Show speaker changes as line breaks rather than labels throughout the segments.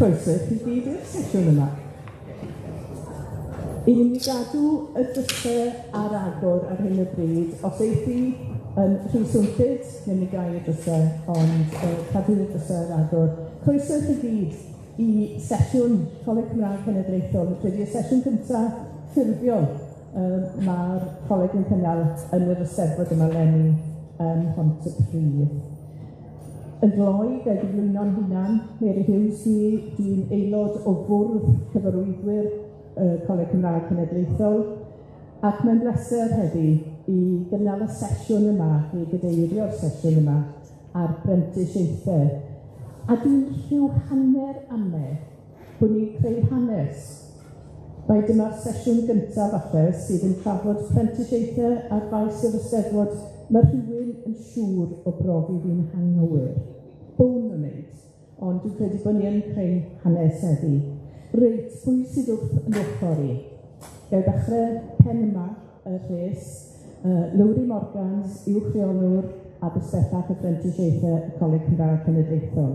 Croeso i chi gyd i'r sesiwn yma. I ni gadw y dryse ar agor ar hyn o bryd, os eith hi yn rhy swnllyd, newn ni gau y dryse, ond cadw y dryse ar agor. Croeso i chi gyd i sesiwn Coleg Cymraeg Cenedlaethol, fi'n credu y sesiwn cynta ffurfiol ma'r coleg yn cynnal yn yr Eisteddfod yma leni ym Mhontypridd. Yn gloi, ga i gyflwyno'n hunan, Meri Huws dwi, dwi'n aelod o fwrdd cyfarwyddwyr y Coleg Cymraeg Cenedlaethol, ac mae'n bleser heddi i gynnal y sesiwn yma, i gadeirio'r sesiwn yma ar brentisiaethau. A dwi'n rhyw hanner ame bod ni'n creu hanes. Mai dyma'r sesiwn gyntaf falle sydd yn trafod prentisiaethau ar faes yr Eisteddfod. Mae rhywun yn siŵr o brofi fi'n anghywir. Bwn o'n wneud, ond dwi'n credu bod ni yn creu hanes heddi. Reit, pwy sydd wrth yn ochr i? Ga i ddechrau pen yma y rhes, Lowri Morgans, uwch reolwr addysg bellach a phrentisiaethau y Coleg Cymraeg Cenedlaethol.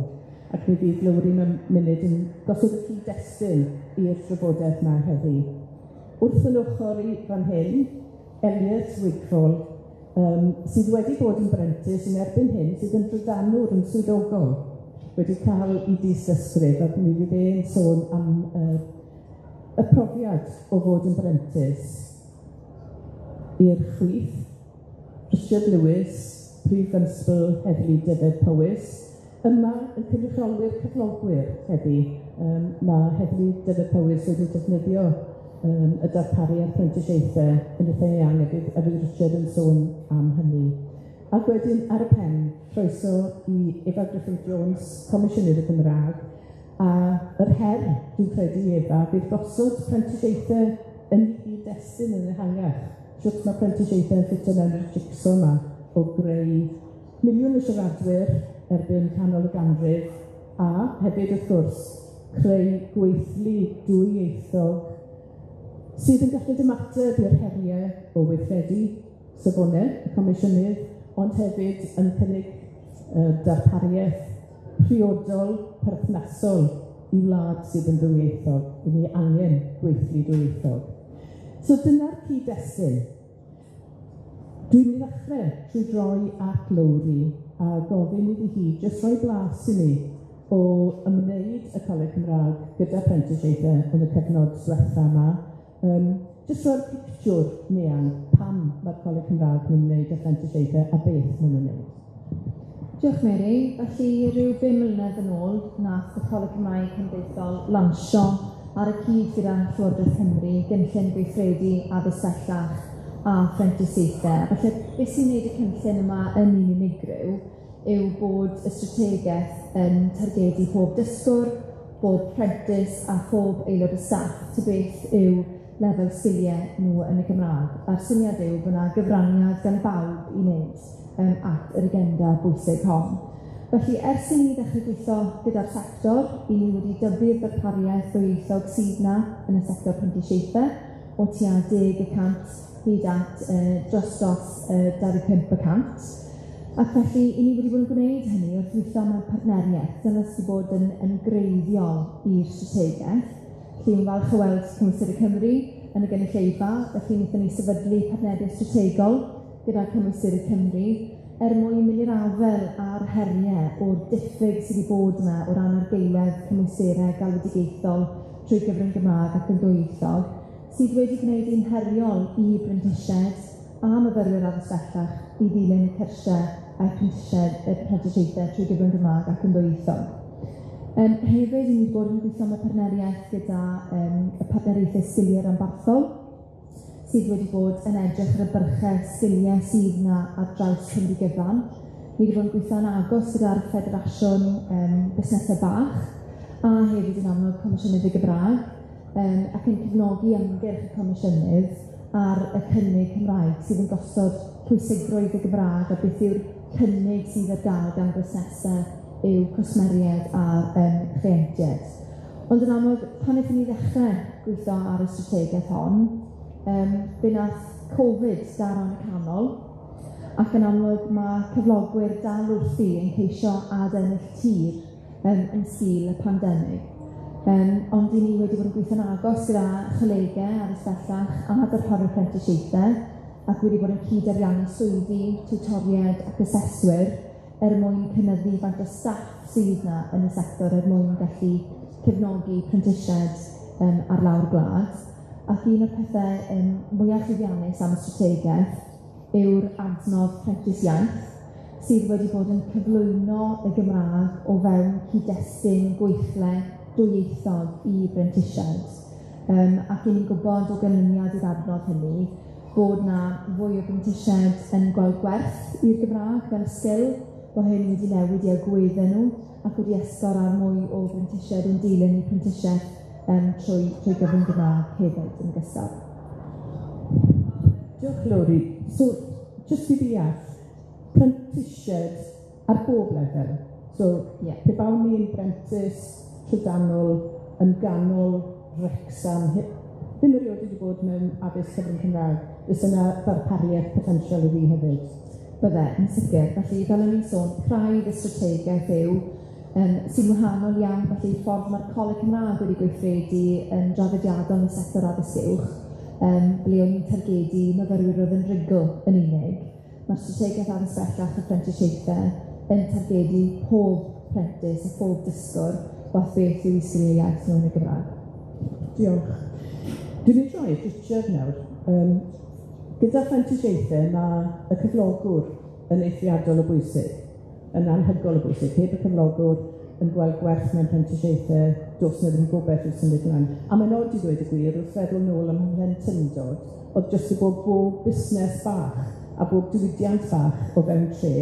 Ac mi fydd Lowri mewn munud yn gosod y cyd-destun i'r drafodaeth yma heddi. Wrth yn ochr i fan hyn, Elliot Wigfall, sydd wedi bod yn brentis yn erbyn hyn, sydd yn drydanwr yn swyddogol, wedi cael ei dystysgrif, ac mi fydd e'n sôn am y profiad o fod yn brentis. I'r chwith, Richard Lewis, Prif Gwnstabl Heddlu Dyfed Powys, yma yn cynrychiolwyr cyflogwyr heddi. Ma' Heddlu Dyfed Powys wedi defnyddio y darpariaeth prentisiaethau yn eitha eang, a fydd Richard yn sôn am hynny. Ac wedyn ar y pen, croeso i Efa Gruffudd Jones, Comisiynydd y Gymraeg, a yr her, dwi'n credu, Efa, bydd gosod prentisiaethau yn gyd-destun yn ehangach. Shwt mae prentisiaethau yn ffitio mewn i'r jigsaw yma o greu miliwn o siaradwyr erbyn canol y ganrif, a hefyd, wrth gwrs, creu gweithlu dwyieithog sydd yn gallu ymateb i'r heriau o weithredu safonau y Comisiynydd, ond hefyd yn cynnig darpariaeth priodol, perthnasol i wlad sydd yn ddwyieithog. I ni angen gweithlu dwyieithog. So dyna'r cyd-destun. Dwi'n mynd i ddechrau trwy droi at Lowri a gofyn iddi hi jyst rhoi blas i ni o ymwneud y Coleg Cymraeg gyda prentisiaethau yn y cyfnod diwetha yma. Jyst rhoi'r pictiwr eang pam mae'r Coleg Cymraeg yn ymwneud â prentisiaethau a beth maen nhw'n wneud.
Diolch Meri. Felly rhyw 5 mlynedd yn ôl, nath y Coleg Cymraeg Cenedlaethol lansio ar y cyd gyda Llywodraeth Cymru gynllun gweithredu addysg bellach a phrentisiaethau. Felly beth sy'n wneud y cynllun yma yn un unigryw yw bod y strategaeth yn targedu pob dysgwr, bob prentis a phob aelod o staff, ta beth yw lefel sgiliau nhw yn y Gymraeg. A'r syniad yw bod 'na gyfraniad gan bawb i wneud at yr agenda bwysig hon. Felly, ers i ni ddechrau gweithio gyda'r sector, i ni wedi dyfu'r darpariaeth ddwyieithog sydd 'na yn y sector prentisiaethau o tua 10% hyd at dros 25%. Ac felly, i ni wedi bod yn gwneud hynny wrth weithio mewn partneriaeth. Dyna sydd wedi bod yn greiddiol i'r strategaeth. Felly, fi'n falch o weld Cymwysterau Cymru yn y gynulleidfa. Felly, wnaethon ni sefydlu partneriaeth strategol gyda Cymwysterau Cymru er mwyn mynd i'r afael â'r heriau o'r diffyg sydd wedi bod yna o ran argaeledd cymwysterau galwedigaethol trwy gyfrwng Gymraeg ac yn ddwyieithog, sydd wedi gwneud hi'n heriol i brentisiaid a myfyrwyr addysg bellach i ddilyn y cyrsiau a'r prentisiaethau trwy gyfrwng Gymraeg ac yn ddwyieithog. Hefyd, i ni wedi bod yn gweithio mewn partneriaeth gyda y partneriaethau sgiliau ranbarthol, sydd wedi bod yn edrych ar y byrchau sgiliau sydd 'na ar draws Cymru gyfan. Ni wedi bod yn gweithio'n agos gyda'r Ffederasiwn Busnesau Bach a hefyd yn amlwg Comisiynydd y Gymraeg, ac yn cefnogi ymgyrch y Comisiynydd ar y cynnig Cymraeg sydd yn gosod pwysigrwydd y Gymraeg a beth yw'r cynnig sydd ar gael gan busnesau i'w cwsmeriaid a cleientiaid. Ond yn amlwg, pan wnaethon ni ddechrau gweithio ar y strategaeth hon, fe nath Covid daro yn y canol, ac yn amlwg ma' cyflogwyr dal wrthi yn ceisio adennill tir yn sgil y pandemig. Ond 'yn ni wedi bod yn gweithio'n agos gyda cholegau addysg bellach a darparwyr prentisiaethe, ac wedi bod yn cyd-ariannu swyddi, tiwtoried ac aseswyr er mwyn cynyddu faint o staff sydd 'na yn y sector er mwyn gallu cefnogi prentisiaid ar lawr gwlad. Ac un o'r pethe mwyaf llwyddiannus am y strategaeth yw'r adnodd Prentis Iaith, sydd wedi bod yn cyflwyno y Gymraeg o fewn cyd-destun gweithle dwyieithog i brentisiaid. Ac 'yn ni'n gwybod o ganlyniad i'r adnodd hynny bod 'na fwy o brentisiaid yn gweld gwerth i'r Gymraeg fel sgil, bod hyn wedi newid eu agweddau nhw ac wedi esgor ar mwy o brentisiaid yn dilyn eu prentisiaeth trwy gyfrwng Gymraeg hefyd yn ogystal.
Diolch Lowri. So, jyst i ddeall, prentisiaid ar bob lefel. So, pe bawn i'n brentis trydanol yn ganol Wrecsam, ddim erioed wedi bod mewn addysg cyfrwng Cymraeg, fysa yna ddarpariaeth potensial i fi hefyd?
Bydde, yn sicr. Felly, fel o'n i'n sôn, craidd y strategaeth yw, sy'n wahanol iawn, felly ffordd mae'r Coleg Cymraeg wedi gweithredu yn draddodiadol yn y sector addysg uwch, ble o'n i'n targedu myfyrwyr oedd yn rhugl yn unig. Mae'r strategaeth addysg bellach a prentisiaethau yn targedu pob prentis a phob dysgwr, wath beth yw eu sgiliau iaith nhw yn y Gymraeg.
Diolch. Dwi'n mynd droi at Richard nawr. Gyda phrentisiaethau mae y cyflogwr yn eithriadol o bwysig, yn anhygoel o bwysig. Heb y cyflogwr yn gweld gwerth mewn prentisiaethau, does 'na ddim gobaith wrth symud ymlaen. A mae'n od i ddweud y gwir, wrth feddwl nôl am mhlentyndod, oedd jyst i bod bob busnes bach a bob diwydiant bach o fewn tre,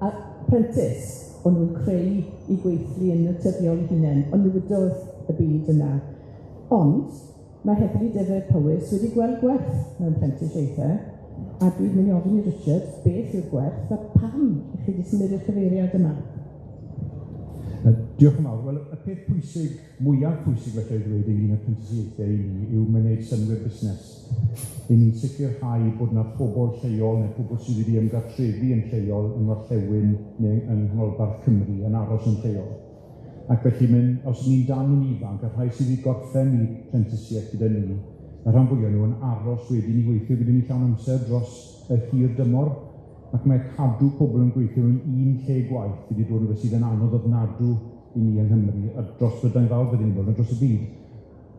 a prentis, o'n nhw'n creu eu gweithlu yn naturiol eu hunain, ond newidodd y byd yna. Ond mae Heddlu Dyfed Powys wedi gweld gwerth mewn prentisiaethau, a dwi'n mynd i ofyn i Richard beth yw'r gwerth a pam i chi wedi symud i'r cyfeiriad yma.
Diolch yn fawr. Wel, y peth pwysig, mwyaf pwysig felly i ddweud ynglyn â prentisiaethau i ni yw mae'n gwneud synnwyr busnes. I ni'n sicrhau bod yna pobl lleol neu pobl sydd wedi ymgartrefu yn lleol yng Ngorllewin neu yng Nghanolbarth Cymru yn aros yn lleol. Ac felly, os ni'n dal yn ifanc, y rhai sydd wedi gorffen eu prentisiaeth gyda ni, y rhan fwyaf nhw yn aros wedyn i weithio gyda ni llawn amser dros y hir dymor. Ac mae cadw pobl yn gweithio mewn un lle gwaith wedi dod yn rhywbeth sydd yn anodd ofnadw i ni yng Nghymru, a dros Brydain Fawr byddwn ni'n bod, ond dros y byd.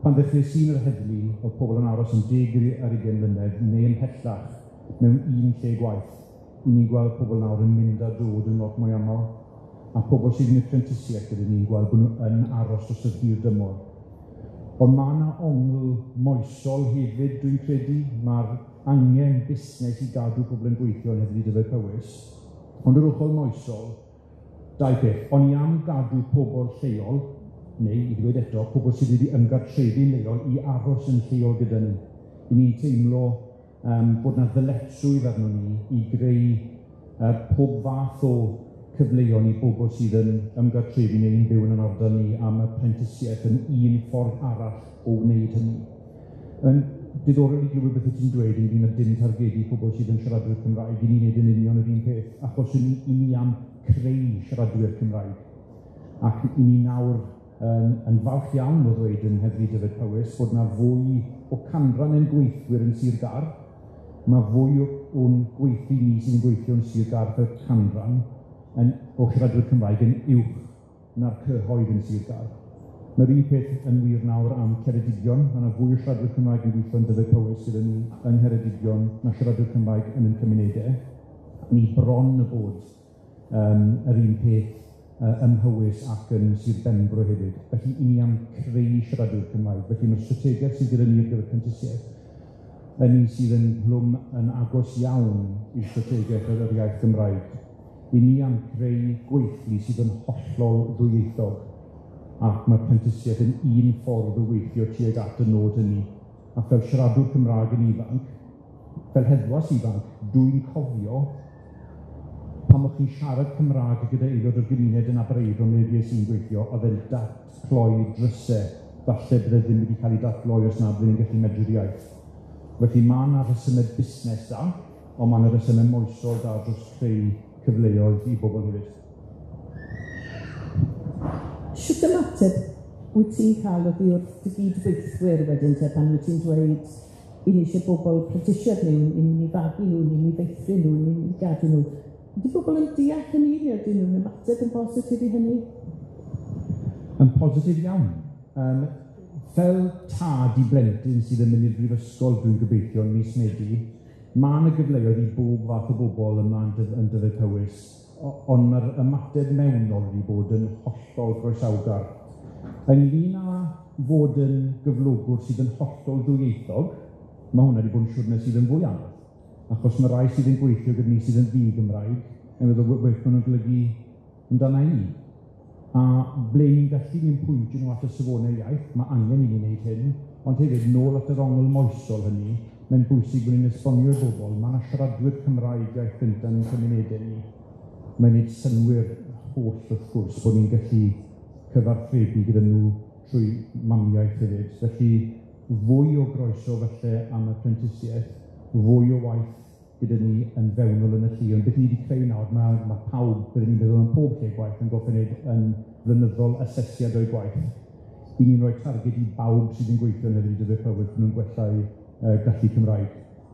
Pan ddechreuais i yn yr heddlu, oedd pobl yn aros am 10 ar 20 mlynedd neu ymhellach mewn un lle gwaith. I ni'n gweld pobl nawr yn mynd a dod yn lot mwy aml, a pobl sydd yn y prentisiaeth gyda ni'n gweld bod nhw yn aros dros yr hir dymor. Ond mae yna ongl moesol hefyd, dwi'n credu. Mae'r angen busnes i gadw pobl yn gweithio yn Heddlu Dyfed Powys. Ond yr ochr moesol, dau beth. O'n i am gadw pobl lleol, neu i ddweud eto, pobl sydd wedi ymgartrefu'n leol i aros yn lleol gyda ni. I ni'n teimlo bod yna ddyletswydd arno ni i greu pob fath o cyfleon i bobl sydd yn ymgartrefu neu'n byw yn yr ardal ni am y prentisiaeth yn un ffordd arall o wneud hynny. Yn diddorol i glywed beth wyt ti'n dweud ynglyn â dim targedu pobl sydd yn siaradwyr Cymraeg. I ni'n neud yn union yr un peth, achos i ni am creu siaradwyr Cymraeg. Ac i ni nawr yn falch iawn o ddweud yn Heddlu Dyfed Powys bod yna fwy o canran ein gweithwyr yn Sir Gâr. Mae fwy o'n gweithlu ni sydd yn gweithio yn Sir Gâr fel canran o siaradwyr Cymraeg yn uwch na'r cyhoedd yn Sir Gâr. Mae'r un peth yn wir nawr am Ceredigion. Mae yna fwy o siaradwyr Cymraeg yn gweithio yn Dyfed Powys gyda ni yng Ngheredigion na siaradwyr Cymraeg yn ein cymunedau. Ni bron y bod yr un peth ym Mhowys ac yn Sir Benfro hefyd. Felly, i ni am creu siaradwyr Cymraeg. Felly, mae'r strategaeth sydd gyda ni ar gyfer prentisiaeth yn un sydd yn plwm yn agos iawn i'r strategaeth ar yr iaith Gymraeg. I ni am creu gweithlu sydd yn hollol ddwyieithog, ac mae prentisiaeth yn un ffordd o weithio tuag at y nod hynny. A fel siaradwr Cymraeg yn ifanc, fel heddwas ifanc, dwi'n cofio pan o'ch chi'n siarad Cymraeg gyda aelod o'r gymuned yn Aberaeron le fues i'n gweithio, oedd e'n datgloi drysau, falle bydde ddim wedi cael ei datgloi os na bydden ni'n gallu medru'r iaith. Felly mae yna rhesymau busnes da, ond mae yna rhesymau moesol da dros creu cyfleoedd i bobl hefyd.
Sut ymateb wyt ti'n cael oddi wrth dy gydweithwyr wedyn te pan wyt ti'n dweud i ni eisiau bobl prentisiaid ni, i ni fagu nhw, i ni feithrin nhw, i ni gadw nhw. Ydy bobl yn deall hynny neu ydyn nhw'n ymateb yn bositif i hynny?
Yn positif iawn. Fel tad i blentyn sydd yn mynd i'r brifysgol, dwi'n gobeithio yn mis Medi, ma' 'na gyfleoedd i bob fath o bobl yma yn Dyfed-Powys, ond ma'r ymateb mewnol wedi bod yn hollol groesawgar. Ynglyn â fod yn gyflogwr sydd yn hollol ddwyieithog, ma' hwnna wedi bod yn siwrne sydd yn fwy anodd, achos ma' rai sydd yn gweithio gyda ni sydd yn ddi-Gymraeg yn meddwl beth maen nhw'n golygu amdana i. A ble ni'n gallu ni'n pwyntio nhw at y safonau iaith, ma' angen i ni wneud hyn, ond hefyd nôl at yr ongl moesol hynny, mae'n bwysig bod ni'n esbonio i'r bobl, ma' 'na siaradwyr Cymraeg iaith gyntaf yn ein cymunedau ni. Mae'n neud synnwyr holl wrth gwrs bod ni'n gallu cyfathrebu gyda nhw trwy mamiaith hefyd. Felly fwy o groeso falle am y prentisiaeth, fwy o waith gyda ni yn fewnol yn y llu. Ond beth ni wedi creu nawr, ma' pawb, byddwn ni'n meddwl yn pob lle gwaith yn gorfod gwneud yn flynyddol asesiad o'i gwaith. I ni'n rhoi targed i bawb sydd yn gweithio yn Heddlu Dyfed-Powys bod nhw'n gwella'u gallu Cymraeg.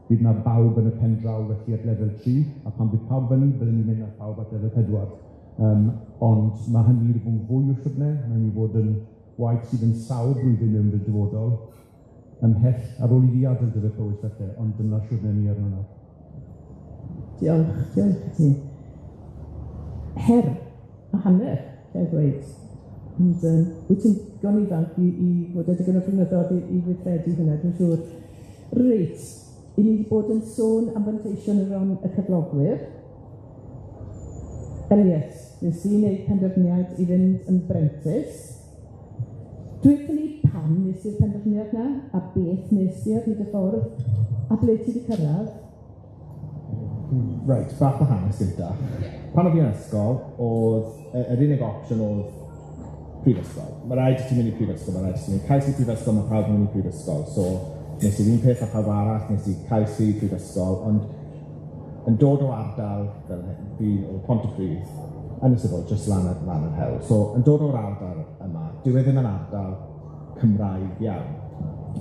Bydd 'na bawb yn y pen draw felly at lefel 3, a pan bydd pawb fyny, byddwn ni'n mynd â pawb at lefel 4. Ond ma' hynny wedi bod yn fwy o siwrne, mae'n mynd i fod yn waith sydd yn sawl blwyddyn mewn i'r dyfodol, ymhell ar ôl i fi adael Dyfed-Powys falle, ond dyna siwrne ni arno nawr.
Diolch, diolch i ti. Her a hanner, ga i ddweud. Ond wyt ti'n digon ifanc i fod â digon o flynyddoedd i weithredu hynna, dwi'n siŵr. Reit, i ni wedi bod yn sôn am fanteision o ran y cyflogwyr. Elliot, nes i wneud penderfyniad i fynd yn brentis. Dweud ni pam nes i'r penderfyniad 'na, a beth nes di ar hyd y ffordd, a ble ti wedi cyrraedd?
Reit, bach o hanes gynta. Pan o'n i yn ysgol, oedd yr unig opsiwn oedd prifysgol. Mae rhaid i ti mynd i prifysgol, mae rhaid i ti mynd cais i prifysgol, mae pawb yn mynd i prifysgol. So, nes i'r un peth â pawb arall, nes i cais i prifysgol, ond yn dod o ardal, fel hyn, fi o Pontypridd, Ynys-y-fod, jyst lan yr hewl. So, yn dod o'r ardal yma, dyw e ddim yn ardal Cymraeg iawn.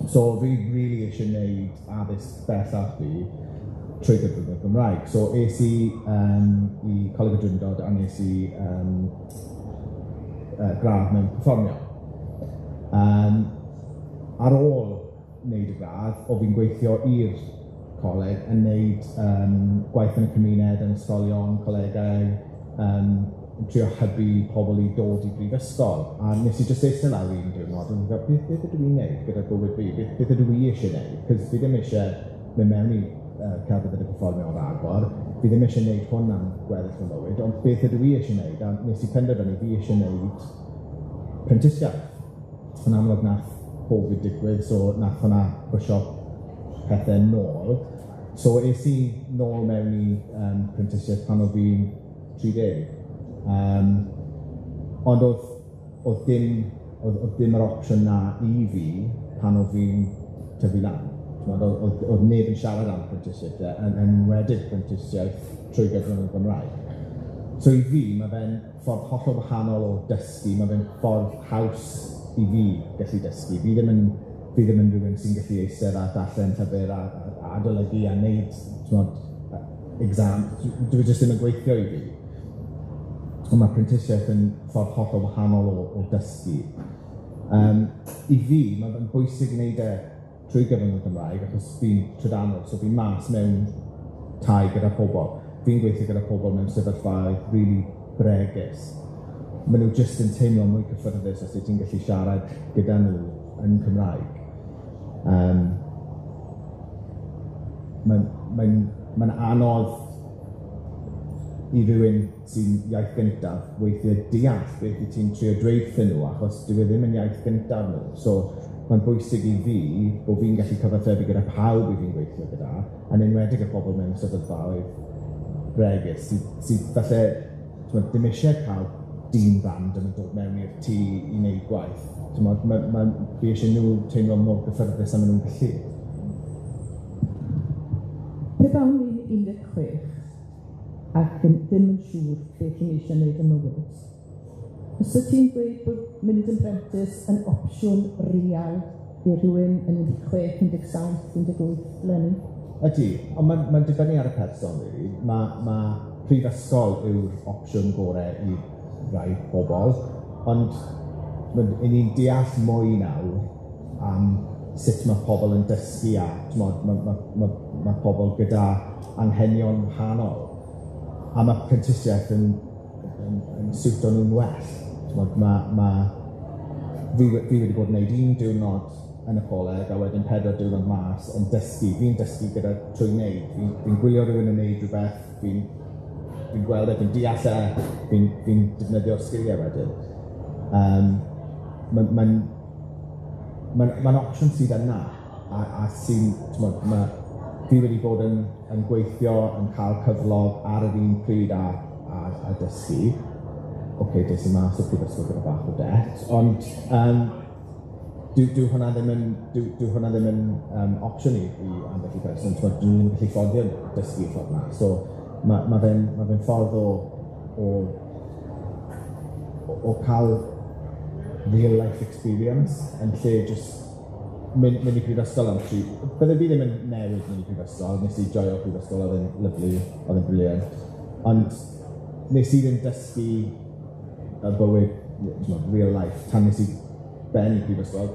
So, fi really eisiau gwneud addysg bellach fi trwy gyfrwng y Gymraeg. So, es i i Coleg y Drindod a nes i gradd mewn perfformio. Ar ôl wneud y gradd, o fi'n gweithio i'r coleg yn wneud gwaith yn y cymuned, yn ysgolion, colegau, yn trio hybu pobl i dod i brifysgol. A nes i jyst eistedd lawr un diwrnod yn meddwl, beth ydw i'n neud gyda bywyd fi? Beth ydw i eisiau neud? Cos fi ddim eisiau mynd mewn i celfyddyd y perfformio o'r agor. Fi ddim eisiau neud hwn am gweddill fy mywyd, ond beth ydw i eisiau neud? A nes i penderfynu fi eisiau neud prentisiaeth. Yn amlwg nath Covid digwydd, so nath hwnna pwysio pethau nôl. So es i nôl mewn i prentisiaeth pan oedd fi'n 30. Ond oedd dim yr opsiwn na i fi pan oedd fi'n tyfu lan. Oedd neb yn siarad am prentisiaeth, yn enwedig prentisiaeth trwy gyfrwng y Gymraeg. So i fi, mae fe'n ffordd hollol wahanol o dysgu, mae fe'n ffordd haws i fi gallu dysgu. Fi ddim yn rhywun sy'n gallu eistedd a darllen llyfr a adolygu a wneud, t'mod, exam. Dwi jyst ddim yn gweithio i fi. Ond mae prentisiaeth yn ffordd hollol wahanol o dysgu. I fi, mae fe'n bwysig wneud e trwy gyfrwng y Gymraeg, achos fi'n trydanwr, so fi'n mas mewn tai gyda pobl. Fi'n gweithio gyda pobl mewn sefyllfaoedd really bregus. Maen nhw jyst yn teimlo mwy cyffyrddus os wyt ti'n gallu siarad gyda nhw yn Cymraeg. Mae'n anodd i rywun sy'n iaith gyntaf weithiau deall beth wyt ti'n trio dweud wrthyn nhw, achos dyw e ddim yn iaith gyntaf nhw. So mae'n bwysig i fi bod fi'n gallu cyfathrebu gyda pawb i fi'n gweithio gyda, yn enwedig y pobl mewn sefyllfaoedd bregus sydd falle t'mod, ddim eisiau cael dyn random yn dod mewn i'r tŷ i wneud gwaith. T'mod, fi eisiau nhw teimlo mor gyffyrddus a maen nhw'n gallu.
Pe bawn i'n 16 ac ddim yn siŵr beth dwi'n eisiau wneud yn mywyd, Fysa ti'n gweud bod mynd yn brentis yn opsiwn real i rhywun yn 16, 17, 18 eleni?
Ydy, ond mae'n ma dibynnu ar y person, really. Ma prifysgol yw'r opsiwn gorau i rai pobl, ond 'y ni'n deall mwy nawr am sut mae pobl yn dysgu a t'mod, ma pobl gyda anghenion wahanol, a ma' prentisiaeth yn siwto nhw'n well. T'mod, fi wedi bod yn gwneud un diwrnod yn y coleg a wedyn 4 diwrnod mas yn dysgu. Fi'n dysgu gyda trwy wneud. Fi'n gwylio rhywun yn wneud rhywbeth, fi'n gweld e, fi'n deall e, fi'n defnyddio'r sgiliau wedyn. Mae'n opsiwn sydd yna a sy'n, t'mod, fi wedi bod yn gweithio, yn cael cyflog ar yr un pryd a dysgu. Ocê, des i mas o'r prifysgol gyda bach o debt, ond dyw hwnna ddim yn dyw hwnna ddim yn opsiwn i ambell i person, t'mod, dyn nhw ddim yn gallu fforddio dysgu y ffordd 'na. So ma fe'n ffordd o cael real life experience yn lle jyst mynd i prifysgol am tri. Bydde fi ddim yn newid mynd i prifysgol, nes i joio prifysgol, oedd e'n lyfli, oedd e'n brilliant, ond nes i ddim dysgu y bywyd, t'mod, real life, tan nes i bennu prifysgol,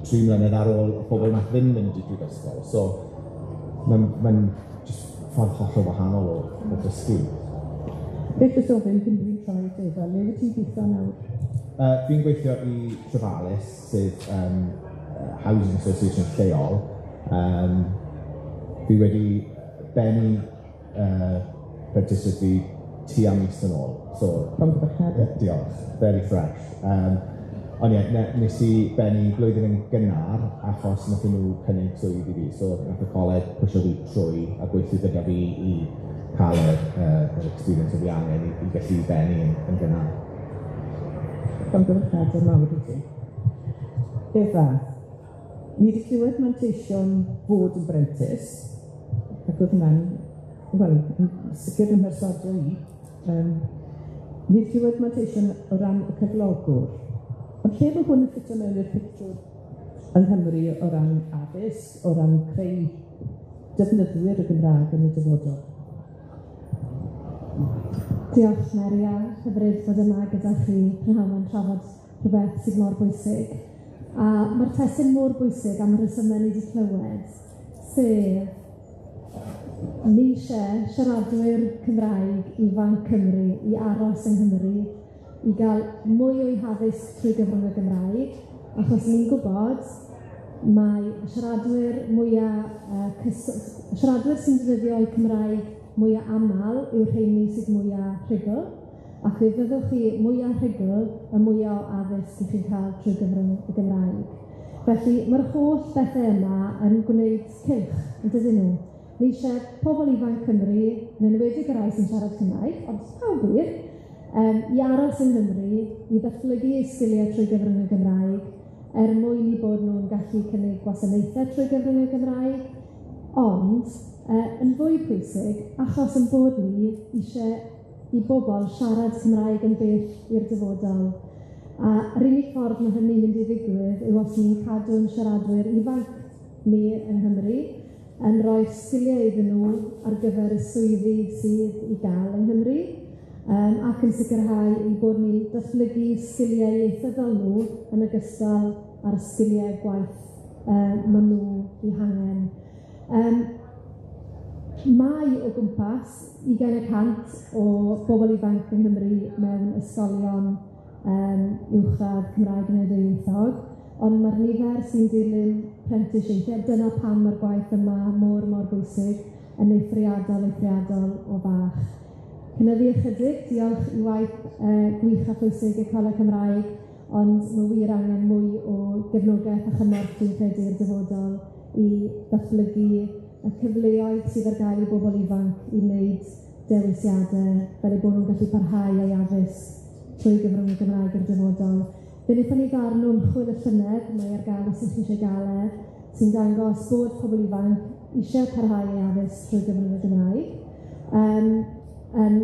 3 mlynedd ar ôl y pobl nath ddim mynd i prifysgol. So mae'n jyst ffordd hollol wahanol o dysgu.
Beth ys ofyn cyn dwi'n troi at Efa, le wyt ti'n gweithio nawr?
Fi'n gweithio i Trivallis, sef Housing Association lleol. Fi wedi bennu prentisiaeth fi tua mis yn ôl. So,
Llongyfarchiadau.
Diolch, very fresh. Ond ie, nes i bennu blwyddyn yn gynnar achos nathon nhw cynnig swydd i fi. So nath y coleg pwsio fi trwy a gweithio gyda fi i cael yr experience o fi angen i gallu bennu yn gynnar.
Llongyfarchiadau mawr i ti. Efa, ni wedi clywed manteision fod yn brentis, ac oedd hwnna'n, wel, yn sicr yn mherswadio i. Ni wedi clywed manteision o ran y cyflogwr, ond lle mae hwn yn ffitio mewn i'r pictiwr yng Nghymru o ran addysg, o ran creu defnyddwyr y Gymraeg yn y dyfodol?
Diolch, Meri, a hyfryd fod yma gyda chi prynhawn yn trafod rhywbeth sydd mor bwysig. A mae'r testun mor bwysig am y rhesymau ni wedi clywed, sef ni eisiau siaradwyr Cymraeg ifanc Cymru i aros yng Nghymru, i gael mwy o'u haddysg trwy gyfrwng y Gymraeg, achos ni'n gwybod mae siaradwyr mwyaf siaradwyr sy'n defnyddio eu Cymraeg mwyaf aml yw'r rheini sydd mwyaf rhugl, ac fe fyddwch chi mwyaf rhugl y mwyaf o addysg i chi'n cael trwy gyfrwng y Gymraeg. Felly mae'r holl bethau yma yn gwneud cylch, yn dydyn nhw? Ni eisiau pobl ifanc Cymru, yn enwedig y rai sy'n siarad Cymraeg, ond pawb wir, i aros yng Nghymru, i ddatblygu eu sgiliau trwy gyfrwng y Gymraeg, er mwyn i bod nhw'n gallu cynnig gwasanaethau trwy gyfrwng y Gymraeg, ond yn fwy pwysig, achos yn bod ni eisiau i bobl siarad Cymraeg yn bell i'r dyfodol. A yr unig ffordd mae hynny'n mynd i ddigwydd yw os ni'n cadw'n siaradwyr ifanc ni yng Nghymru, yn rhoi sgiliau iddyn nhw ar gyfer y swyddi sydd i gael yng Nghymru, ac yn sicrhau eu bod ni'n datblygu sgiliau ieithyddol nhw yn ogystal â'r sgiliau gwaith maen nhw eu hangen. Mae o gwmpas 20% o bobl ifanc yng Nghymru mewn ysgolion uwchradd Cymraeg neu ddwyieithog, ond mae'r nifer sy'n dilyn prentisiaethau, dyna pam mae'r gwaith yma mor, mor bwysig, yn eithriadol o fach. Cynyddu ychydig, diolch i waith gwych a phwysig y Coleg Cymraeg, ond mae wir angen mwy o gefnogaeth a chymorth dwi'n credu i'r dyfodol i ddatblygu y cyfleoedd sydd ar gael i bobl ifanc i wneud dewisiadau fel eu bod nhw'n gallu parhau â'i addysg trwy gyfrwng y Gymraeg i'r dyfodol. Fe wnaethon ni ddarn o ymchwil y llynedd, mae ar gael os ydych chi eisiau gael e, sy'n dangos bod pobl ifanc eisiau parhau ei addysg trwy gyfrwng y Gymraeg. Yn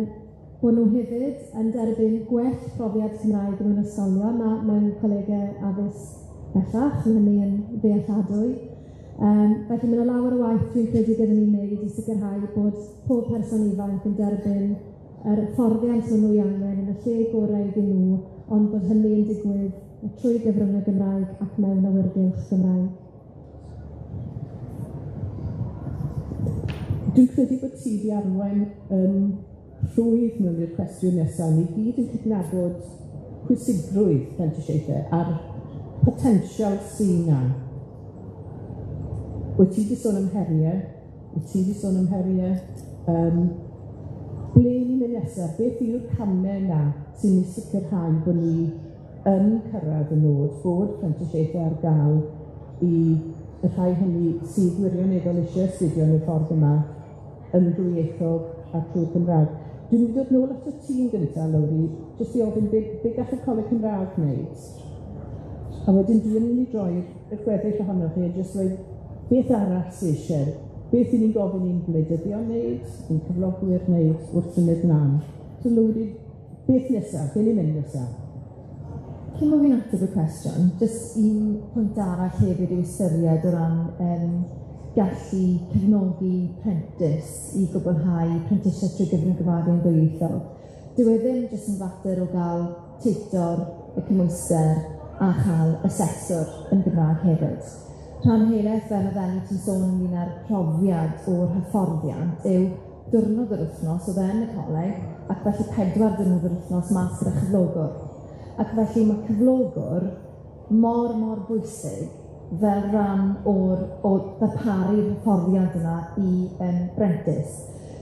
Bod nhw hefyd yn derbyn gwell profiad Cymraeg mewn ysgolion na mewn colegau addysg bellach, mae hynny yn ddealladwy. Felly mae 'na lawer o waith dwi'n credu gyda ni'n wneud i sicrhau bod pob person ifanc yn derbyn yr hyfforddiant maen nhw ei angen yn y lle gorau iddyn nhw, ond bod hynny yn digwydd trwy gyfrwng y Gymraeg ac mewn awyrgylch Gymraeg.
Dwi'n credu bod ti 'di arwain yn rhwydd mewn i'r cwestiwn nesa. Ni gyd yn cydnabod pwysigrwydd prentisiaethe a'r potensial sy 'na. Wyt ti 'di sôn am heriau, wyt ti 'di sôn am heriau, ble ni'n mynd nesa? Beth yw'r camau 'na sy'n mynd i sicrhau bod ni yn cyrraedd y nod bod prentisiaethau ar gael i y rhai hynny sydd wirioneddol eisiau astudio yn y ffordd yma, yn ddwyieithog a trwy'r Gymraeg. Dwi'n mynd i dod nôl ato ti yn gynta, Lowri, jyst i ofyn be gall y Coleg Cymraeg wneud? A wedyn dwi'n mynd i droi'r gweddill ohonoch chi a jyst dweud beth arall sy eisiau, beth 'y ni'n gofyn i'n gwleidyddion wneud, i'n cyflogwyr wneud wrth symud mlaen. So Lowri, beth nesaf, be ni'n mynd nesaf?
Cyn bo' fi'n ateb y cwestiwn, jyst un pwynt arall hefyd i'w ystyried o ran gallu cefnogi prentis i gwblhau prentisiaeth trwy gyfrwng Gymraeg yn ddwyieithog. Dyw e ddim jyst yn fater o gael tiwtor y cymhwyster a chael aseswr yn Gymraeg hefyd. Rhan helaeth, fel oedd Elliot yn sôn ynglyn â'r profiad o'r hyfforddiant, yw diwrnod yr wythnos oedd e yn y coleg, ac felly 4 diwrnod yr wythnos mas gyda chyflogwr. Ac felly mae cyflogwr mor, mor bwysig fel rhan o'r o ddarparu'r hyfforddiant yna i brentis.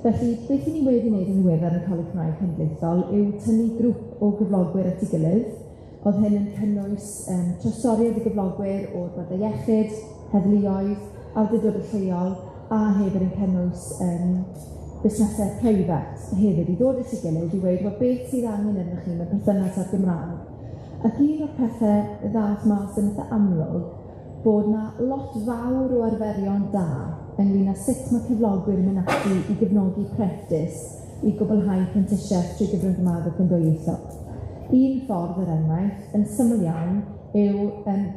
Felly, beth 'yn ni wedi wneud yn ddiweddar yn y Coleg Cymraeg Cenedlaethol yw tynnu grŵp o gyflogwyr at ei gilydd. Oedd hyn yn cynnwys trosoriad y gyflogwyr o'r byrddau iechyd, heddluoedd, awdurdodau lleol, a hefyd yn cynnwys busnesau preifat hefyd i ddod at ei gilydd i weud, wel, beth sydd angen arnoch chi mewn perthynas â'r Gymraeg? Ac un o'r pethe ddath mas yn eitha amlwg bod 'na lot fawr o arferion da ynglyn â sut mae cyflogwyr yn mynd ati i gefnogi prentis i gwblhau prentisiaeth trwy gyfrwng Gymraeg ac yn ddwyieithog. Un ffordd, er enghraifft, yn syml iawn, yw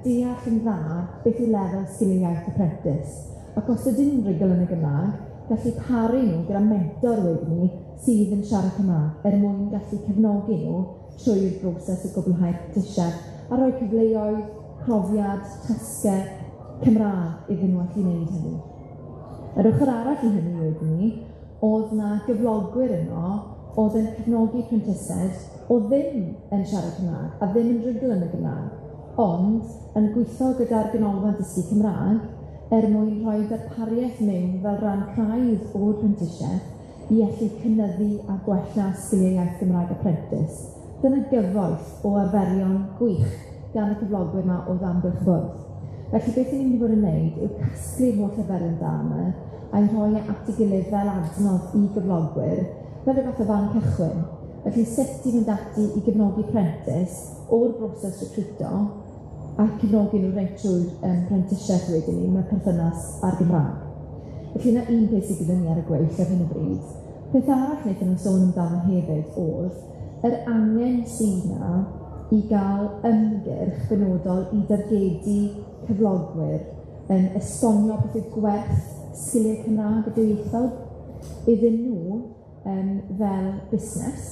deall yn dda beth yw lefel sgiliau iaith y prentis. Ac os ydyn nhw'n rhugl yn y Gymraeg, gallu paru nhw gyda mentor wedyn 'ny sydd yn siarad Cymraeg er mwyn gallu cefnogi nhw trwy'r broses o gwblhau'r prentisiaeth a rhoi cyfleoedd, profiad, tasgau Cymraeg iddyn nhw allu wneud hynny. Yr ochr arall i hynny wedyn 'ny, oedd 'na gyflogwyr yno oedd yn cefnogi prentisiaid oedd ddim yn siarad Cymraeg a ddim yn rhugl yn y Gymraeg, ond yn gweithio gyda'r Ganolfan Dysgu Cymraeg er mwyn rhoi darpariaeth mewn fel rhan craidd o'r prentisiaeth i allu cynyddu a gwella sgiliau iaith Gymraeg y prentis. Dyna gyfoeth o arferion gwych gan y cyflogwyr 'ma oedd amgylch y bwrdd. Felly beth ni'n mynd i fod yn wneud yw casglu'r holl arferion da yma a'i rhoi e at ei gilydd fel adnodd i gyflogwyr, fel rhyw fath o fan cychwyn. Felly sut i fynd ati i gefnogi prentis o'r broses recrwto a cefnogi nhw reit trwy'r prentisiaeth wedyn 'ny mewn perthynas â'r Gymraeg. Felly 'na un peth sydd gyda ni ar y gweill ar hyn o bryd. Peth arall wnaethon nhw sôn amdano hefyd oedd yr angen sydd 'na i gael ymgyrch benodol i dargedu cyflogwyr yn esbonio beth yw gwerth sgiliau Cymraeg a dwyieithog iddyn nhw fel busnes,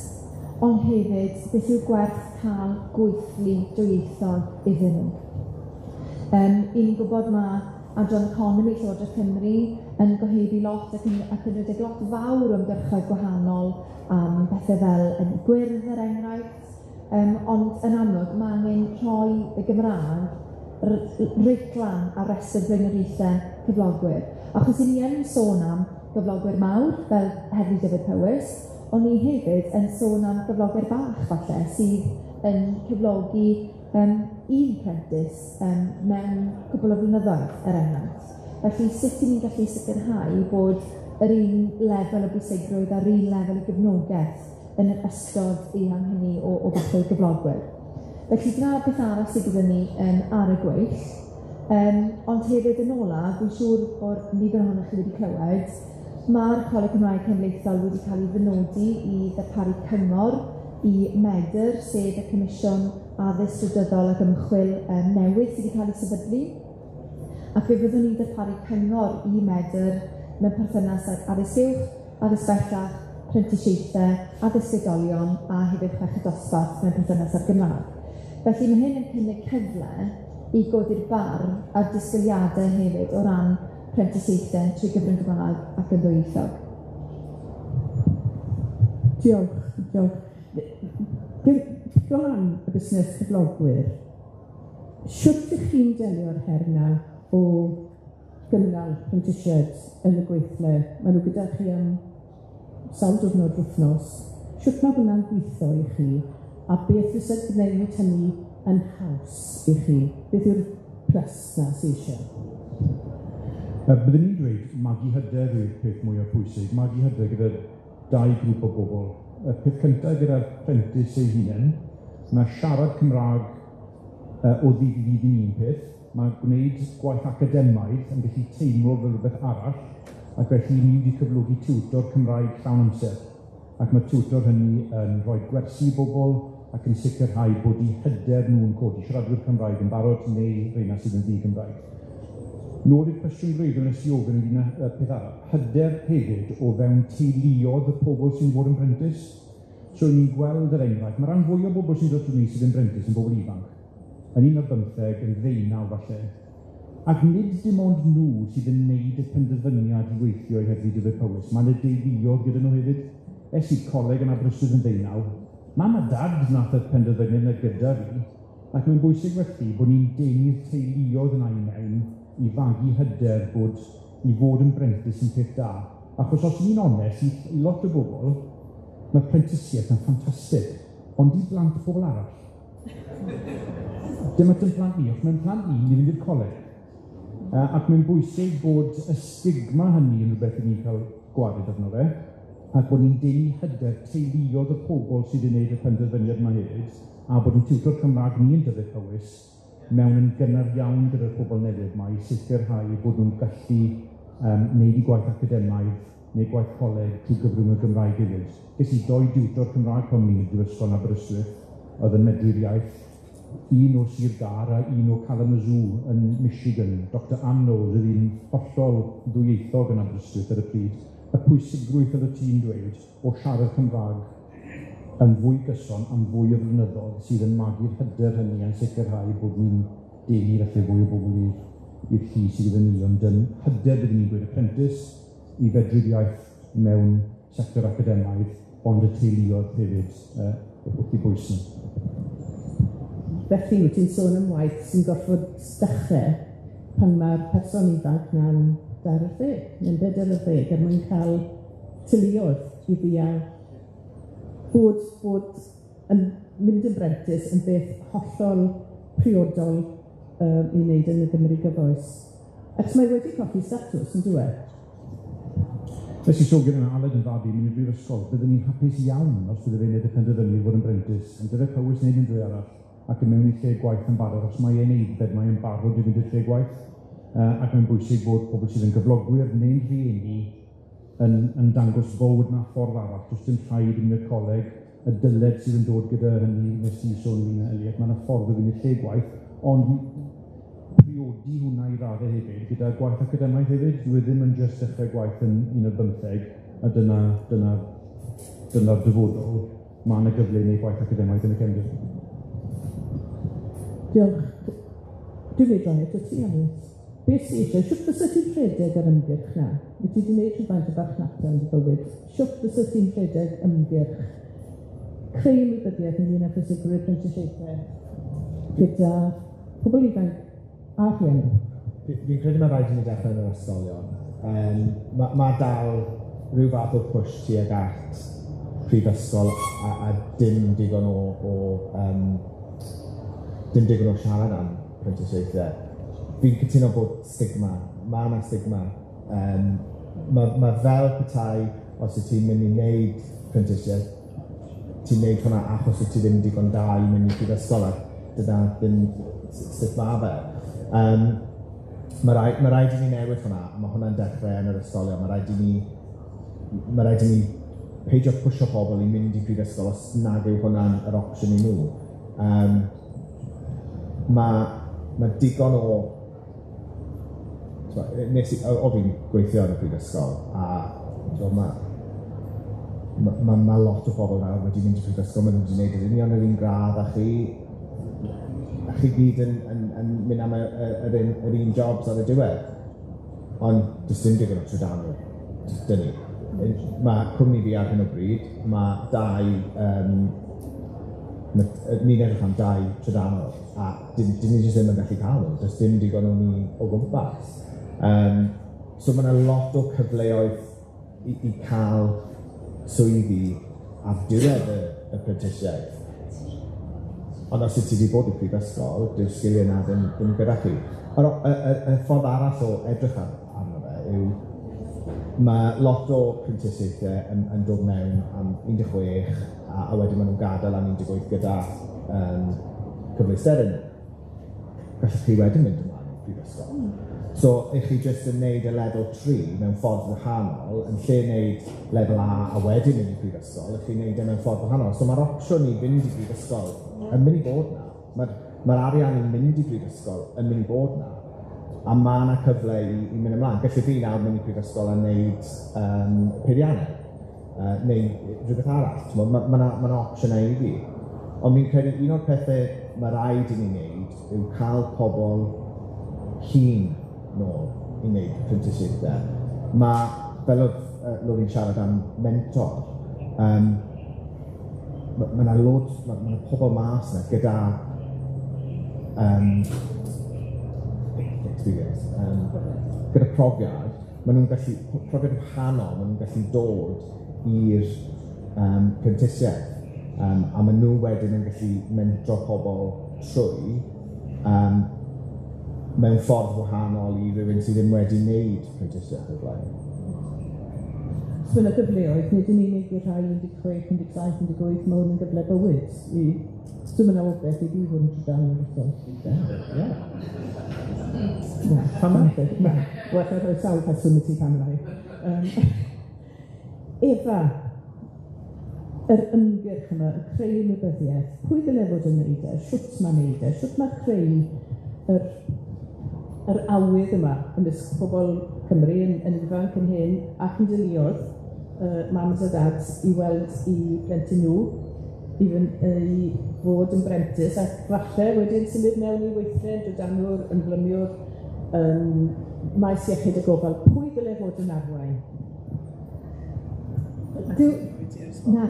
ond hefyd beth yw gwerth cael gweithlu dwyieithog iddyn nhw. 'Y ni'n gwybod ma' Adran Economi Llywodraeth Cymru yn gohebu lot ac yn rhedeg lot fawr o ymgyrchoedd gwahanol am pethe fel yn gwyrdd er enghraifft, ond yn amlwg ma' angen rhoi y Gymraeg reit lan ar restr blaenoriaethau cyflogwyr. Achos 'y ni yn sôn am gyflogwyr mawr fel Heddlu Dyfed Powys, ond ni hefyd yn sôn am gyflogwyr bach falle sydd yn cyflogi un prentis mewn cwpl o flynyddoedd, er enghraifft. Felly sut 'y ni'n gallu sicrhau bod yr un lefel o bwysigrwydd a'r un lefel o gefnogaeth yn yr ystod eang hynny o fathau o gyflogwyr. Felly dyna beth arall sydd gyda ni ar y gweill. Ond hefyd yn ola, fi'n siŵr bod nifer ohonoch chi wedi clywed, Mae'r Coleg Cymraeg Cenedlaethol wedi cael ei ddynodi i ddarparu cyngor i Medr, sef y Comisiwn Addysg Drydyddol ac Ymchwil newydd sydd wedi cael ei sefydlu. Ac fe fyddwn ni'n darparu cyngor i Medr mewn perthynas ag addysg uwch, addysg bellach, prentisiaethau, addysg oedolion a hefyd chweched dosbarth mewn perthynas â'r Gymraeg. Felly mae hyn yn cynnig cyfle i godi'r bar a'r disgwyliadau hefyd o ran prentisiaethau trwy gyfrwng Gymraeg ac yn ddwyieithog.
Diolch, diolch. Pigo lan y busnes cyflogwyr, shwt ych chi'n delio â'r her 'na o gynnal prentisiaid yn y gweithle? Maen nhw gyda chi am sawl diwrnod wythnos. Shwt mae hwnna'n gweithio i chi? A beth fysa gwneud hynny yn haws i chi? Beth yw'r plus 'na sy eisiau?
Byddwn i'n dweud magu hyder yw'r peth mwyaf pwysig. Magu hyder gyda dau grŵp o bobl. Y peth cyntaf gyda'r prentis ei hunain, mae siarad Cymraeg o ddydd i ddydd yn un peth, mae gwneud gwaith academaidd yn gallu teimlo fel rhywbeth arall, ac felly ni wedi cyflogi tiwtor Cymraeg llawn amser. Ac mae tiwtor hynny yn rhoi gwersi i bobl ac yn sicrhau bod eu hyder nhw'n codi, siaradwyr Cymraeg yn barod neu reina sydd yn ddi-Gymraeg. Nôl i'r cwestiwn gwreiddiol nes i ofyn ynglyn â peth arall, hyder hefyd o fewn teuluodd y pobl sy'n fod yn brentis. So ni'n gweld yr enghraifft, mae rhan fwy o bobl sy'n dod trwy ni sydd yn brentis yn bobl ifanc, yn 11, yn 19 falle. Ac nid dim ond nhw sydd yn neud y penderfyniad i weithio i Heddlu Dyfed-Powys, mae yna deuluodd gyda nhw hefyd. Es i'r coleg yn Aberystwyth yn 19, mam a dad nath y penderfyniad yna gyda fi, ac mae'n bwysig felly bod ni'n denu'r teuluodd yna i mewn i fagu hyder bod i fod yn brentis yn peth da. Achos os ni'n onest, i lot o bobl, mae prentisiaeth yn ffantastig, ond i blant pobl arall. Dim at yn plant ni, os mae'n plant ni, ni'n mynd i'r coleg. Ac mae'n bwysig bod y stigma hynny yn rhywbeth i ni'n cael gwared arno fe, ac bod ni'n denu hyder teuluodd y pobl sydd yn gwneud y penderfyniad yma hefyd, a bod yn tiwtor Cymraeg ni yn Dyfed-Powys mewn yn gynnar iawn gyda'r pobl newydd yma i sicrhau bod nhw'n gallu wneud eu gwaith academaidd neu gwaith coleg trwy gyfrwng y Gymraeg hefyd. Ges i doi diwtor Cymraeg pan o'n i'n Brifysgol Aberystwyth, oedd yn medru'r iaith, un o Sir Gâr a un o Kalamazoo yn Michigan. Dr Ann Knowles oedd un hollol ddwyieithog yn Aberystwyth ar y pryd. Y pwysigrwydd oedd y tîm dweud o siarad Cymraeg yn fwy gyson am fwy o flynyddoedd sydd yn magu'r hyder hynny a'n sicrhau bod ni'n denu falle fwy o bobl i'r llu sydd gyda ni. Ond yn hyder byddwn ni'n gweud apprentice i fedru'r iaith mewn sector academaidd, ond y teuluoedd hefyd wrth i bwys nhw.
Felly, wyt ti'n sôn am waith sy'n gorfod dechrau pan mae'r person ifanc na'n 20 neu'n 40 er mwyn cael teuluoedd i ddeall bod yn mynd yn brentis yn beth hollol priodol i wneud yn y Gymru gyfoes. Ac mae wedi colli statws yn dyw e?
Nes i sôn gyda Aled yn fabi mynd i'r brifysgol, byddwn ni'n hapus iawn os bydde fe'n neud y penderfyniad i fod yn brentis, yn Dyfed-Powys neu unrhyw arall, ac yn mewn i lle gwaith yn barod. Os mae e'n aeddfed, mae e'n barod i fynd i'r lle gwaith, ac mae'n bwysig bod pobl sydd yn gyflogwyr neu'n rhieni yn dangos fod na ffordd arall. Does dim rhaid i mynd i'r coleg, y dyled sydd yn dod gyda hynny, nes i sôn ynglyn â Elliot, mae yna ffordd o fynd i'r lle gwaith, ond priodi hwnna i raddau hefyd, gyda gwaith academaidd hefyd, dyw e ddim yn jyst dechrau gwaith yn 15, a dyna'r dyfodol. Mae yna gyfle i wneud gwaith academaidd yn y cefndir.
Diolch. Dwi'n mynd droi ato ti, Elliot. Beth sy eisiau? Shwt fysa ti'n rhedeg yr ymgyrch na? Wyt ti wedi gwneud rhywfaint o farchnata yn dy fywyd? Shwt fysa ti'n rhedeg ymgyrch? Creu ymwybyddiaeth ynglyn â phwysigrwydd prentisiaethau gyda pobl ifanc a rhieni?
Fi'n credu mae rhaid i ni dechrau yn yr ysgolion. Ma dal rhyw fath o push tuag at prifysgol a dim digon dim digon o siarad am prentisiaethau. Fi'n cytuno bod stigma, ma' 'na stigma. Ma' fel petai os wyt ti'n mynd i wneud prentisiaeth, ti'n wneud hwnna achos wyt ti ddim digon da i mynd i prifysgol, a dyna ddim sut ma' fe. Ma' raid i ni newid hwnna, a ma' hwnna'n dechrau yn yr ysgolion. Ma' raid i ni Mae rhaid i ni peidio pwsio pobl i mynd i prifysgol os nag yw hwnna'n yr opsiwn i nhw. Mae digon o... Nes i, o fi'n gweithio yn y prifysgol, a mae lot o bobl nawr wedi mynd i prifysgol, maen nhw wedi gwneud yr union yr un gradd a chi gyd yn mynd am yr un jobs ar y diwedd. Ond does dim digon o trydanwyr, dyn ni. Mae cwmni fi ar hyn o bryd, mae dau, ni'n edrych am 2 trydanwr, a dyn ni jyst ddim yn gallu cael nhw, does dim digon o ni o gwmpas. So mae yna lot o cyfleoedd i cael swyddi ar diwedd y prentisiaeth. Ond os wyt ti wedi bod i'r prifysgol, dyw'r sgiliau yna ddim gyda chi. Y ffordd arall o edrych arno fe yw mae lot o prentisiaethau yn dod mewn am 16 a wedyn maen nhw'n gadael am 18 gyda cyfleusterau nhw. Gallwch chi wedyn mynd ymlaen i'r prifysgol. So, ych chi jyst yn neud y lefel 3 mewn ffordd wahanol, yn lle neud lefel A a wedyn mynd i prifysgol, ych chi'n neud e mewn ffordd wahanol. So mae'r opsiwn i fynd i brifysgol yn mynd i bod na. Mae'r arian i mynd i brifysgol yn mynd i bod na. A mae yna cyfle i mynd ymlaen. Gallu fi nawr mynd i prifysgol a wneud peirianneg, neu rhywbeth arall. Mae yna opsiynau i fi. Ond fi'n credu un o'r pethau mae rhaid i ni wneud yw cael pobl hŷn nôl i wneud prentisiaethau. Mae, fel oedd Lowri'n siarad am mentor, mae yna loads, mae yna pobl mas yna gyda experience, gyda profiad, maen nhw'n gallu, profiad wahanol, maen nhw'n gallu dod i'r prentisiaeth, a maen nhw wedyn yn gallu mentro pobl trwy mewn ffordd wahanol i rywun sydd ddim wedi wneud prentisiaeth o'r blaen.
So yna gyfleoedd, nid yn unig i'r rhai 16, 17, 18, mae hwn yn gyfle bywyd i... So mae yna obaith i fi fod yn trydanwr eto.
Ie.
Pam na? Wel, allai rhoi sawl rheswm i ti pam lai. Efa, yr ymgyrch yma, y creu ymwybyddiaeth, pwy ddyle fod yn wneud e, shwt mae'n wneud e, shwt mae creu yr awydd yma ymysg pobl Cymru yn ifanc, yn hŷn ac yn deuluoedd, mams a dads, i weld i blentyn nhw, i fod yn brentis, ac falle wedyn symud mewn i weithle yn drydanwr, yn blymiwr, yn maes iechyd y gofal. Pwy ddyle fod yn arwain?
Dyw hwnna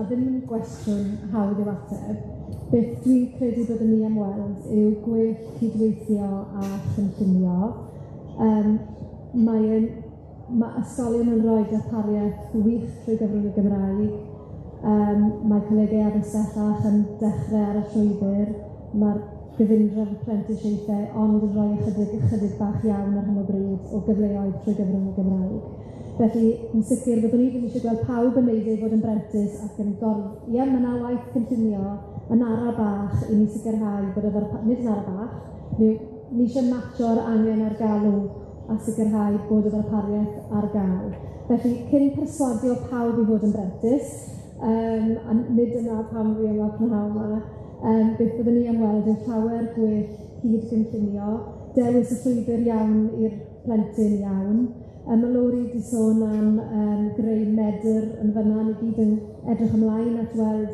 ddim yn gwestiwn hawdd i'w ateb. Beth dwi'n credu byddwn ni am weld yw gwell cydweithio a chynllunio. Mae ysgolion yn rhoi darpariaeth wych trwy gyfrwng y Gymraeg. Mae colegau addysg bellach yn dechrau ar y llwybr. Mae'r gyfundrefn prentisiaethau ond yn rhoi ychydig bach iawn ar hyn o bryd o gyfleoedd trwy gyfrwng y Gymraeg. Felly, yn sicr, byddwn i ddim eisiau gweld pawb yn neud ei fod yn brentis ac yn Ie, mae yna waith cynllunio yn ara bach i ni sicrhau bod y nid yn ara bach, ni eisiau matcho'r angen a'r galw a sicrhau bod y ddarpariaeth ar gael. Felly, cyn perswadio pawb i fod yn brentis, a nid yna pam fi yma prynhawn yma, beth byddwn ni am weld yw llawer gwell cyd-gynllunio, dewis y llwybr iawn i'r plentyn iawn. Mae Lowri wedi sôn am greu medr yn fan'na, ni gyd yn edrych ymlaen at weld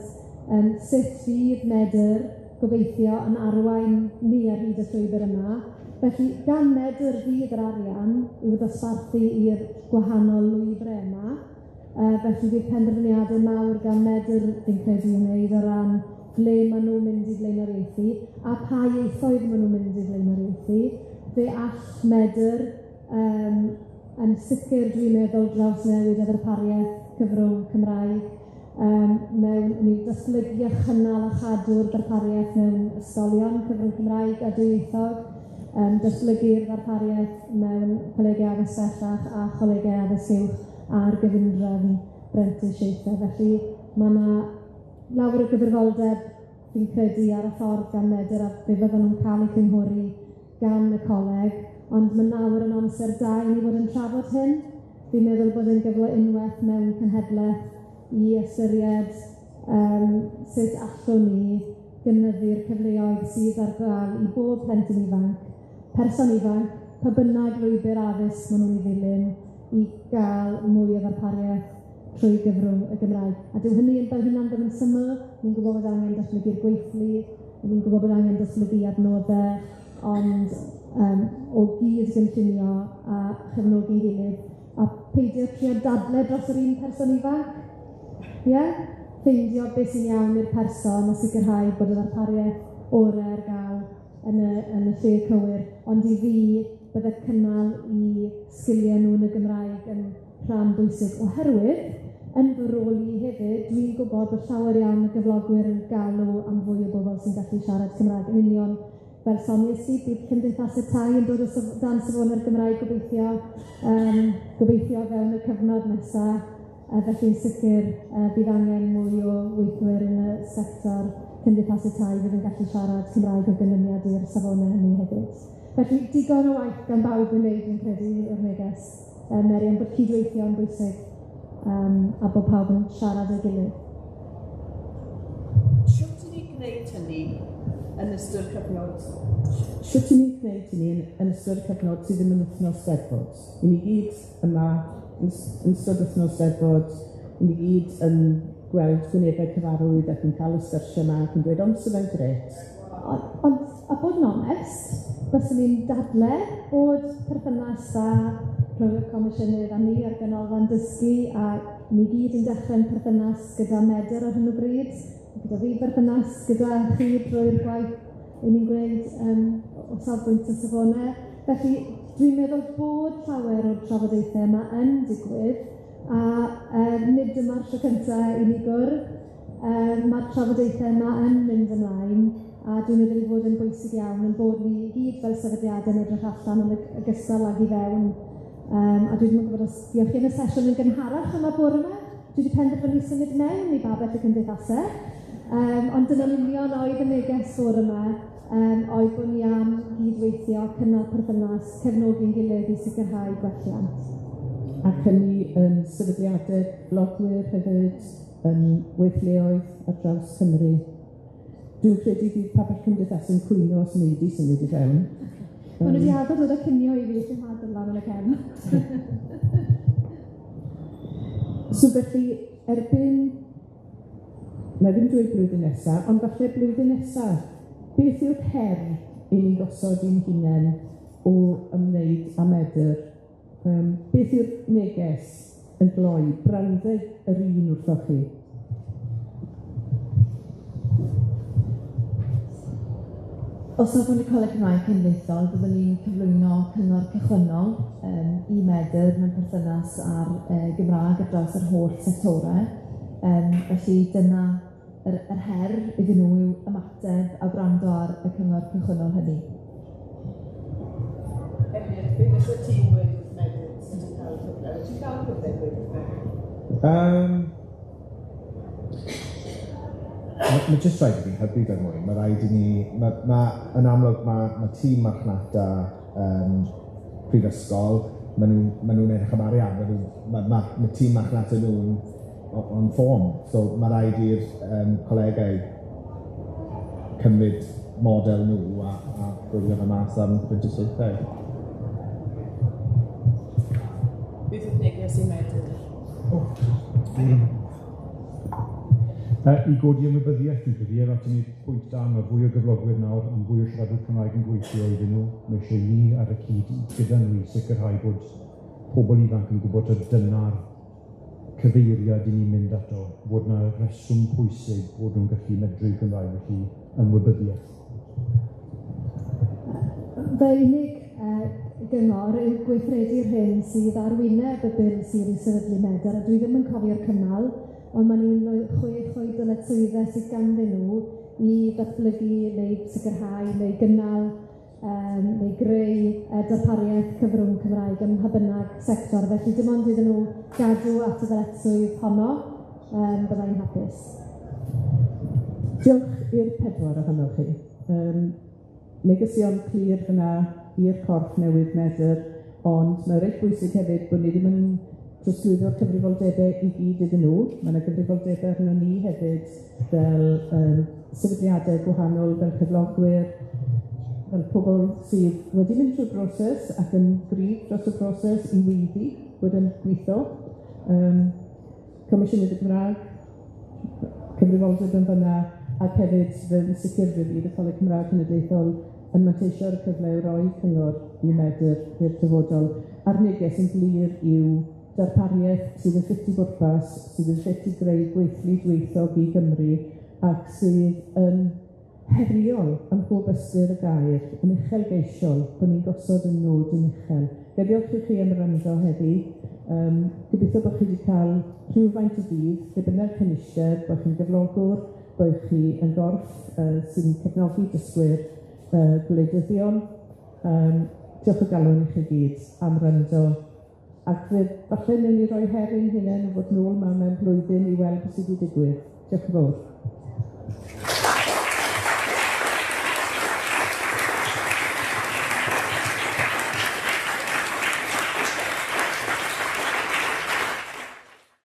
sut fydd medr gobeithio yn arwain ni ar hyd y llwybr yma. Felly, gan medr fydd yr arian i'w ddosbarthu i'r gwahanol lwybrau yma. Felly bydd penderfyniadau mawr gan medr fi'n credu i wneud o ran ble maen nhw'n mynd i flaenoriaethu a pa ieithoedd maen nhw'n mynd i flaenoriaethu. Fe all medr yn sicr, dwi'n meddwl, drawsnewid y ddarpariaeth cyfrwng Cymraeg mewn ni datblygu a chynnal a chadw'r darpariaeth mewn ysgolion cyfrwng Cymraeg a dwyieithog, datblygu'r ddarpariaeth mewn colegau addysg bellach a cholegau addysg uwch a'r gyfundrefn brentisiaethau. Felly mae yna lawer o gyfrifoldeb fi'n credu ar y ffordd gan Medr a fe fydden nhw'n cael eu cynghori gan y coleg, ond mae nawr yn amser da i ni fod yn trafod hyn. Fi'n meddwl bod e'n gyfle unwaith mewn cenhedlaeth i ystyried sut allwn ni gynyddu'r cyfleoedd sydd ar gael i bob plentyn ifanc, person ifanc, pa bynnag lwybr addysg maen nhw'n ei ddilyn, i gael mwy o ddarpariaeth trwy gyfrwng y Gymraeg. A dyw hynny yn fel hynna'n ddim yn syml, ni'n gwybod bod angen datblygu'r gweithlu, ni'n gwybod bod angen datblygu adnoddau, ond o gyd gynllunio a chefnogi'n gilydd, a peidio trio dadle dros yr un person ifanc. Ie? Ffeindio beth sy'n iawn i'r person a sicrhau bod y ddarpariaeth orau ar gael yn y lle cywir. Ond i fi, bydde cynnal i sgiliau nhw yn y Gymraeg yn rhan bwysig, oherwydd yn fy rôl i hefyd, dwi'n gwybod bod llawer iawn o gyflogwyr yn galw am fwy o bobl sy'n gallu siarad Cymraeg. Yn union fel sonies i, bydd cymdeithasau tai yn dod o dan safonau'r Gymraeg gobeithio, gobeithio fewn y cyfnod nesaf. Felly'n sicr bydd angen mwy o weithwyr yn y sector cymdeithasau tai fydd yn gallu siarad Cymraeg o ganlyniad i'r safonau hynny hefyd. Felly digon o waith gan bawb yn wneud, fi'n credu, yw'r neges. Mary, ond bod cydweithio yn bwysig a bod pawb yn siarad â'i gilydd.
Shwt 'y ni'n gwneud hynny yn ystod cyfnod? Shwt 'y ni'n gwneud hynny yn ystod cyfnod sydd ddim yn wythnos Steddfod? 'Y ni gyd yma yn ystod wythnos Steddfod, 'y ni gyd yn gweld gwynebau cyfarwydd ac yn cael y sgyrsiau yma ac yn dweud, ond sydd e'n grêt.
Ond, a bod yn onest, byswn i'n dadle bod perthynas da rhwng y Comisiynydd a ni a'r Ganolfan Dysgu, a ni gyd yn dechrau'n perthynas gyda Medr ar hyn o bryd, gyda fi berthynas gyda chi drwy'r gwaith 'yn ni'n gwneud o safbwynt y safonau. Felly, dwi'n meddwl bod llawer o'r trafodaethau yma yn digwydd, a nid dyma'r tro cynta i ni gwrdd. Mae'r trafodaethau yma yn mynd ymlaen, a dwi'n meddwl ei fod yn bwysig iawn yn bod ni i gyd fel sefydliadau yn edrych allan yn ogystal ag i fewn. A dwi ddim yn gwybod os diolch chi yn y sesiwn yn gynharach yma bore yma. Dwi wedi penderfynu symud mewn i babell y cymdeithasau. Ond dyna'n union oedd y neges bore yma, oedd bod ni am gydweithio, cynnal perthynas, cefnogi'n gilydd i sicrhau gwelliant.
Ac hynny yn sefydliadau blogwyr hefyd, yn weithleoedd ar draws Cymru. Dwi'n credu bydd pabell cymdeithas yn cwyno os wnei di symud i fewn.
Maen nhw wedi addo dod â cinio i fi, lle ma' lan yn y cefn.
So felly, erbyn, na ddim dweud blwyddyn nesa, ond falle blwyddyn nesa, beth yw'r her i ni'n gosod i'n hunain o ymwneud â Medr? Beth yw'r neges yn gloi, brawddeg yr un wrthoch chi?
O safbwynt y Coleg Cymraeg Cenedlaethol, byddwn ni'n cyflwyno cyngor cychwynnol i Medr mewn perthynas â'r Gymraeg ar draws yr holl sectorau. Felly dyna yr her iddyn nhw yw ymateb a gwrando ar y cyngor cychwynnol hynny.
Emyr, beth fysa ti'n gweud wrth Medr sydd wedi cael cyfle? Wyt ti'n cael cyfle i gweud wrth Medr?
Mae jyst rhaid i ni hybu fe mwy. Mae rhaid i ni, yn amlwg mae tîm marchnata prifysgol, maen nhw'n edrych am arian, mae tîm marchnata nhw'n on form. So mae rhaid i'r colegau cymryd model nhw a gwylio fe mas am prentisiaethau.
Beth yw'r neges i Medr?
I godi ymwybyddiaeth, dwi'n credu, a ti'n gwneud pwynt da, mae fwy o gyflogwyr nawr yn fwy o siaradwyr Cymraeg yn gweithio iddyn nhw. Mae eisiau ni ar y cyd gyda nhw i sicrhau bod pobl ifanc yn gwybod y dyna'r cyfeiriad i ni'n mynd ato, bod yna reswm pwysig bod nhw'n gallu medru Gymraeg, felly ymwybyddiaeth.
Fy unig gyngor yw gweithredu'r hyn sydd ar wyneb y bil sydd wedi sefydlu Medr, a dwi ddim yn cofio'r cymal, ond mae'n un o'r 6 o'i dyletswyddau sydd ganddyn nhw i ddatblygu neu sicrhau neu gynnal neu greu darpariaeth cyfrwng Cymraeg ym mha bynnag sector. Felly dim ond iddyn nhw gadw at y ddyletswydd honno, byddai'n hapus.
Diolch i'r pedwar ohonoch chi. Negesion clir fyna i'r corff newydd Medr, ond mae'n reit bwysig hefyd bod ni ddim yn trosglwyddo'r cyfrifoldebau i gyd iddyn nhw. Mae yna gyfrifoldebau arno ni hefyd fel sefydliadau gwahanol, fel cyflogwyr, fel pobl sydd wedi mynd trwy'r broses ac yn gryf dros y broses i weiddi bod yn gweithio. Comisiynydd y Gymraeg, cyfrifoldeb yn fyna, ac hefyd fe'n sicr fe fydd y Coleg Cymraeg Cenedlaethol yn manteisio ar y cyfle i roi cyngor i Medr i'r dyfodol. A'r neges yn glir yw darpariaeth sydd yn ffit i bwrpas, sydd yn ffit i greu gweithlu dwyieithog i Gymru, ac sydd yn heriol ym mhob ystyr y gair, yn uchelgeisiol, bod ni'n gosod y nod yn uchel. Ga i ddiolch i chi am wrando heddi. Gobeithio bod chi wedi cael rhywfaint o fudd, lle bynnag chi'n eistedd, bod chi'n gyflogwr, bod chi yn gorff sy'n cefnogi dysgwyr, gwleidyddion. Diolch o galon i chi gyd am wrando. Ac falle newn ni roi her i'n hunain o fod nôl 'ma mewn blwyddyn i weld beth sydd wedi digwydd. Diolch yn fawr.